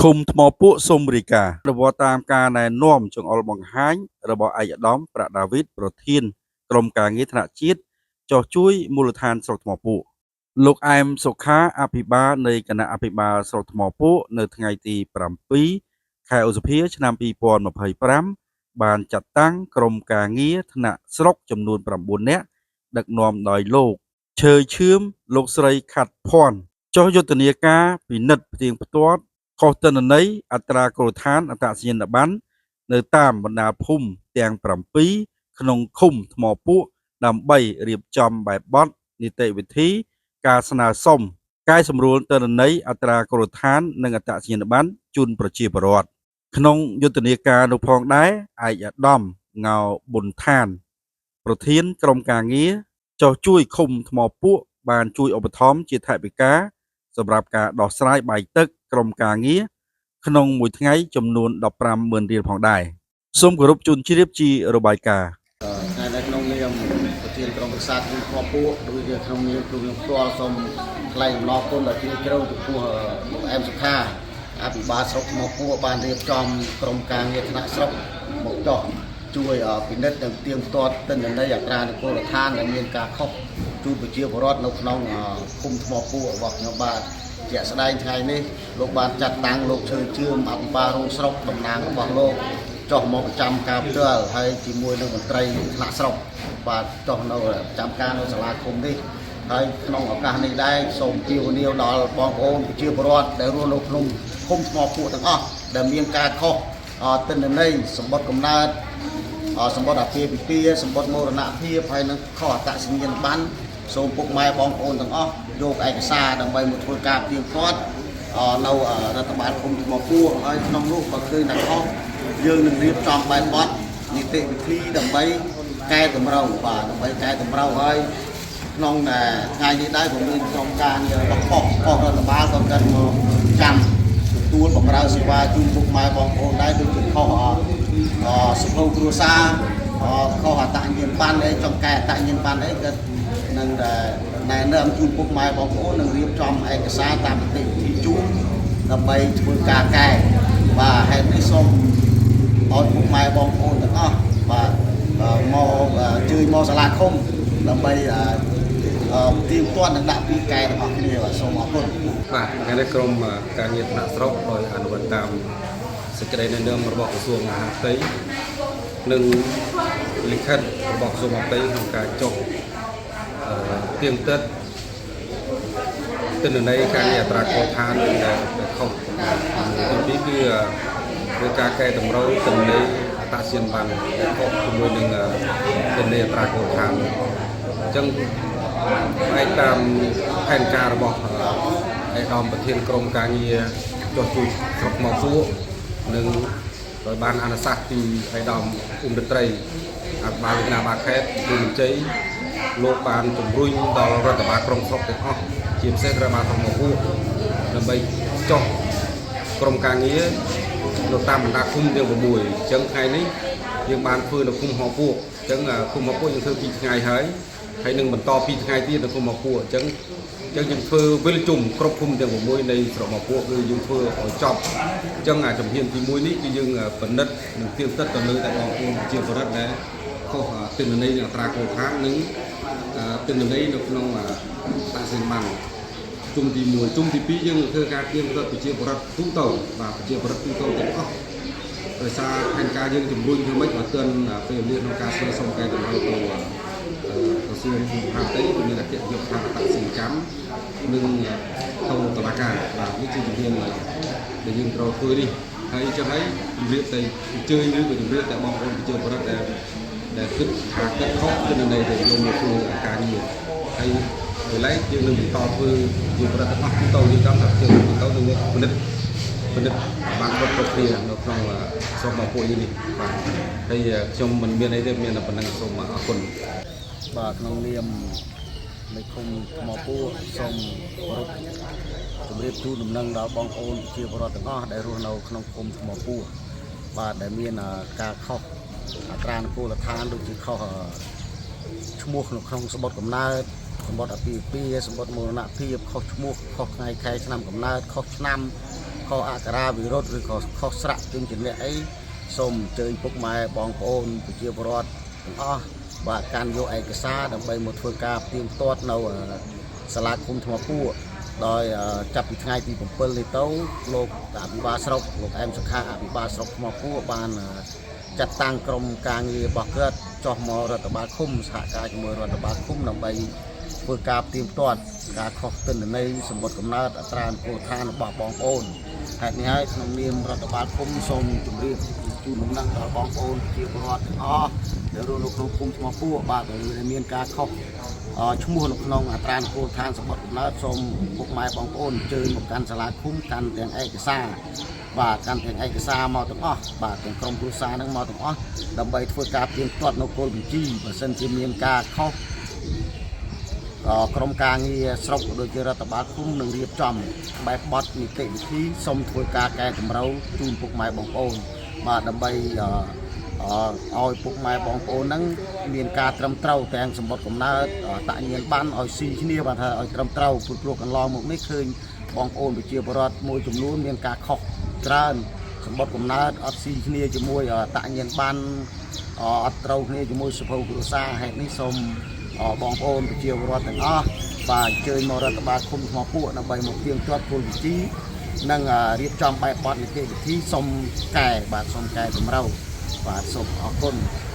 ឃុំថ្មពួកសូមរាយការណ៍រវល់តាមការណែនាំចង្អុលបង្ហាញរបស់ឯកឧត្តមប្រាក់ដាវីតប្រធានក្រុមការងារថ្នាក់ជាតិចុះជួយមូលដ្ឋានស្រុកថ្មពួកលោកអែមសុខាអភិបាលនៃគណៈអភិបាលស្រុកថ្មពួកនៅថ្ងៃទី7ខែឧសភាឆ្នាំ2025បានចាត់តាំងក្រុមការងារថ្នាក់ស្រុកចំនួន9នាក់ដឹកនាំដោយលោកឈើឈឿមលោកស្រីខាត់ភ័ណ្ឌចុះយុទ្ធនាការពិនិត្យផ្ទៀងផ្ទាត់ខុសទិន្នន័យអត្រាគ្រោះឋានអត្តសញ្ញាណប័ណ្ណនៅតាមបណ្ដាភូមិទាំង7ក្នុងឃុំថ្មពួកដើម្បីរៀបចំបែបបទនីតិវិធីការស្នើសុំកែសម្រួលទិន្នន័យអត្រាគ្រោះឋាននិងអត្តសញ្ញាណប័ណ្ណជូនប្រជាពលរដ្ឋក្នុងយុទ្ធនាការនោះផងដែរឯកឧត្តមងោប៊ុនឋាន ប្រធានក្រុមការងារចុះជួយឃុំថ្មពួកបានជួយឧបត្ថម្ភជាថវិកាសម្រាប់ការដោះស្រាយបាយទឹកក្រុមការងារក្នុងមួយថ្ងៃចំនួន150,000រៀលផងដែរសូមគោរពជូនជ្រាបជារបាយការណ៍ ថ្ងៃនេះក្នុងនាមប្រធានក្រុមប្រឹក្សាឃុំថ្មពួកដូចជាក្នុងនាមគ្រូខ្ញុំផ្ទាល់សូមថ្លែងអំណរគុណដល់ជ្រាលជ្រៅចំពោះលោកអែមសុខាអភិបាលស្រុកថ្មពួកបានរៀបចំក្រុមការងារថ្នាក់ស្រុកមកចុះជួយពិនិត្យនិងទៀងទាត់ទិន្នន័យអត្រានុកូលដ្ឋានដែលមានការខុសជូនប្រជាពលរដ្ឋនៅក្នុងឃុំថ្មពួករបស់ខ្ញុំបាទជាក់ស្ដែងថ្ងៃនេះលោកបានចាត់តាំងលោកឈើជឿមអភិបាលរងស្រុកតំណាងរបស់លោក ចុះមកប្រចាំការផ្ទាល់ហើយជាមួយនឹងមន្ត្រីថ្នាក់ស្រុកបាទចុះនៅប្រចាំការនៅសាលាឃុំនេះហើយក្នុងឱកាសនេះដែរសូមជម្រាបនាវដល់បងប្អូនប្រជាពលរដ្ឋដែលរស់នៅក្នុងឃុំថ្មពួកទាំងអស់ដែលមានការខុសទិន្នន័យសម្បត្តិកំណើតសម្បត្តិអាពាហ៍ពិពាហ៍សម្បត្តិមរណភាពហើយនឹងខុសអត្តសញ្ញាណប័ណ្ណសូមពុកម៉ែបងប្អូនទាំងអស់យកឯកសារដើម្បីមកធ្វើការផ្ទៀងផ្ទាត់នៅរដ្ឋបាលឃុំថ្មពួកហើយក្នុងនោះបើឃើញថាខុស យើងនឹងរៀបចំបែបបទនីតិវិធីដើម្បីកែតម្រូវបាទដើម្បីកែតម្រូវហើយក្នុងថ្ងៃនេះដែរក៏មានក្រុមការងាររបស់ប៉ុស្តិ៍រដ្ឋបាលក៏គាត់មកចាំទទួលបម្រើសេវាជូនពុកម៉ែបងប្អូនដែរដូចជាខុសអសភៅគ្រួសារខុសអត្តញ្ញាណប័ណ្ណអីចង់កែអត្តញ្ញាណប័ណ្ណអីក៏នឹងណែនាំជូនពុកម៉ែបងប្អូននឹងរៀបចំឯកសារតាមនីតិវិធីជូនដើម្បីធ្វើការកែបាទហេតុនេះសូម ឲ្យពុកម៉ែបងប្អូនទាំងអស់បាទមកជើញមកសាលាឃុំដើម្បីទៀងទាត់និងដាក់ពីកែទាំងអស់គ្នាបាទសូមអរគុណ បាទថ្ងៃនេះក្រុមការងារថ្នាក់ស្រុកដោយអនុវត្តតាមសេចក្តីណែនាំរបស់ក្រសួងមហាផ្ទៃនិងលិខិតរបស់ក្រសួងមហាផ្ទៃក្នុងការចុះទៀងទាត់ទិន្នន័យការងារអត្រាកោឋានដែលខុសទី2គឺគឺការកែតម្រូវទិន្នន័យអត្តសញ្ញាណប័ណ្ណដែលខុសជាមួយនឹងទិន្នន័យអត្រាកោឋានអញ្ចឹងផ្អែកតាមផែនការរបស់ឯកឧត្តមប្រធានក្រុមការងារចុះជួយស្រុកមកពួកនិងដោយបានអនុសាសន៍ពីឯកឧត្តមអ៊ុំរដ្ឋត្រីអភិបាលវិញ្ញាបាខេត្តគឺមជ័យលោកបានជំរុញដល់រដ្ឋបាលក្រុងស្រុកទាំងអស់ជាពិសេសរដ្ឋបាលក្រុងមកពួកដើម្បីចុះក្រុមការងារនៅតាមបណ្ដាឃុំទាំង6អញ្ចឹងថ្ងៃនេះយើងបានធ្វើនៅឃុំហោពួកអញ្ចឹងឃុំហោពួកយើងធ្វើ2ថ្ងៃហើយហើយនឹងបន្ត2ថ្ងៃទៀតនៅឃុំហោពួកអញ្ចឹងយើងធ្វើវិលជុំគ្រប់ឃុំទាំង6នៃស្រុកមកពួកគឺយើងធ្វើឲ្យចប់អញ្ចឹងអាជំហានទី1នេះគឺយើងពិនិត្យនិងទៀងទាត់ទៅលើតែបងប្អូនប្រជាពលរដ្ឋដែលខុសទិន្នន័យនៃអត្រាកោឋាននិងទិន្នន័យនៅក្នុងអត្តសញ្ញាណប័ណ្ណជុំទី1ជុំទី2យើងនឹងធ្វើការទៀងទាត់ប្រជាពលរដ្ឋទូទៅបាទប្រជាពលរដ្ឋទូទៅទាំងអស់ដោយសារផែនការយើងជំរុញធ្វើម៉េចឲ្យទាន់ពេលវេលាក្នុងការស្នើសុំកែតម្រូវទៅក្រសួងមហាផ្ទៃគឺមានអគ្គនាយកដ្ឋានអត្តសញ្ញាណកម្មនិងទៅតុលាការបាទនេះជាជំហានដែលយើងត្រូវធ្វើនេះហើយចឹងហើយជំរាបតែអញ្ជើញឬក៏ជំរាបតែបងប្អូនប្រជាពលរដ្ឋដែលគិតថាគិតខុសទិន្នន័យដែលយកមកធ្វើការងារហើយដោយឡែកយើងនឹងបន្តធ្វើជាប្រតិបត្តិទៅយើងចង់ថាជាទៅនឹងពិនិត្យបានគ្រប់គ្រប់គ្នានៅក្នុងស្រុកមកពួកយើងនេះបាទហើយខ្ញុំមិនមានអីទេមានតែប៉ុណ្្នឹងសូមអរគុណ បាទក្នុងនាមនៃឃុំថ្មពួកសូមគោរពជម្រាបជូនដំណឹងដល់បងប្អូនប្រជាពលរដ្ឋទាំងអស់ដែលរស់នៅក្នុងឃុំថ្មពួកបាទដែលមានការខុសអត្រានុកូលដ្ឋានដូចជាខុសឈ្មោះនៅក្នុងសម្បត្តិកំណើតសម្បត្តិអាពាហ៍ពិពាហ៍សម្បត្តិមរណភាពខុសឈ្មោះខុសថ្ងៃខែឆ្នាំកំណើតខុសឆ្នាំខ ខុសអក្ខរាវិរុទ្ធឬក៏ខុសស្រៈជញ្ជនៈអីសូមអញ្ជើញពុកម៉ែបងប្អូនប្រជាពលរដ្ឋទាំងអស់បាទកាន់យកឯកសារដើម្បីមកធ្វើការផ្ទៀងផ្ទាត់នៅសាលាឃុំថ្មពួកដោយចាប់ពីថ្ងៃទី7នេះទៅលោកអភិបាលស្រុកលោកអែមសុខាអភិបាលស្រុកថ្មពួកបានចាត់តាំងក្រុមការងាររបស់គាត់ចុះមករដ្ឋបាលឃុំសហការជាមួយរដ្ឋបាលឃុំដើម្បីធ្វើការផ្ទៀងផ្ទាត់ការខុសទិន្នន័យសម្បត្តិកំណើតអត្រានុកូលដ្ឋានរបស់បងប្អូនហេតុនេះហើយក្នុងនាមរដ្ឋបាលឃុំសូមជម្រាបជូនដំណឹងដល់បងប្អូនជាពលរដ្ឋទាំងអស់ដែលរស់នៅក្នុងឃុំថ្មពួកបាទដែលមានការខុសឈ្មោះនៅក្នុងអត្រានុកូលដ្ឋានសម្បត្តិកំណើតសូមពុកម៉ែបងប្អូនអញ្ជើញមកកាន់សាលាឃុំកាន់ទាំងឯកសារបាទកាន់ទាំងឯកសារមកទាំងអស់បាទទាំងក្រុមគ្រួសារហ្នឹងមកទាំងអស់ដើម្បីធ្វើការផ្ទៀងផ្ទាត់នៅគោលបញ្ជីបើសិនជាមានការខុស ក្រុមការងារស្រុកក៏ដូចជារដ្ឋបាលឃុំនឹងរៀបចំបែបបទនីតិវិធីសូមធ្វើការកែតម្រូវជូនពុកម៉ែបងប្អូនបាទដើម្បីឲ្យពុកម៉ែបងប្អូនហ្នឹងមានការត្រឹមត្រូវទាំងសម្បត្តិកំណើតតញ្ញាណប័ណ្ណឲ្យស៊ីគ្នាបាទថាឲ្យត្រឹមត្រូវព្រោះកន្លងមកនេះឃើញបងប្អូនប្រជាពលរដ្ឋមួយចំនួនមានការខុសច្រើនសម្បត្តិកំណើតអត់ស៊ីគ្នាជាមួយតញ្ញាណប័ណ្ណអត់ត្រូវគ្នាជាមួយសភៅគ្រួសារហេតុនេះសូមបងប្អូនប្រជាពលរដ្ឋទាំងអស់បាទអញ្ជើញមករដ្ឋបាលឃុំថ្មពួកដើម្បីមកផ្ទៀងផ្ទាត់គោលបញ្ជីនិងរៀបចំបែបបទនីតិវិធីសូមកែបាទសូមកែតម្រូវបាទសូមអរគុណ។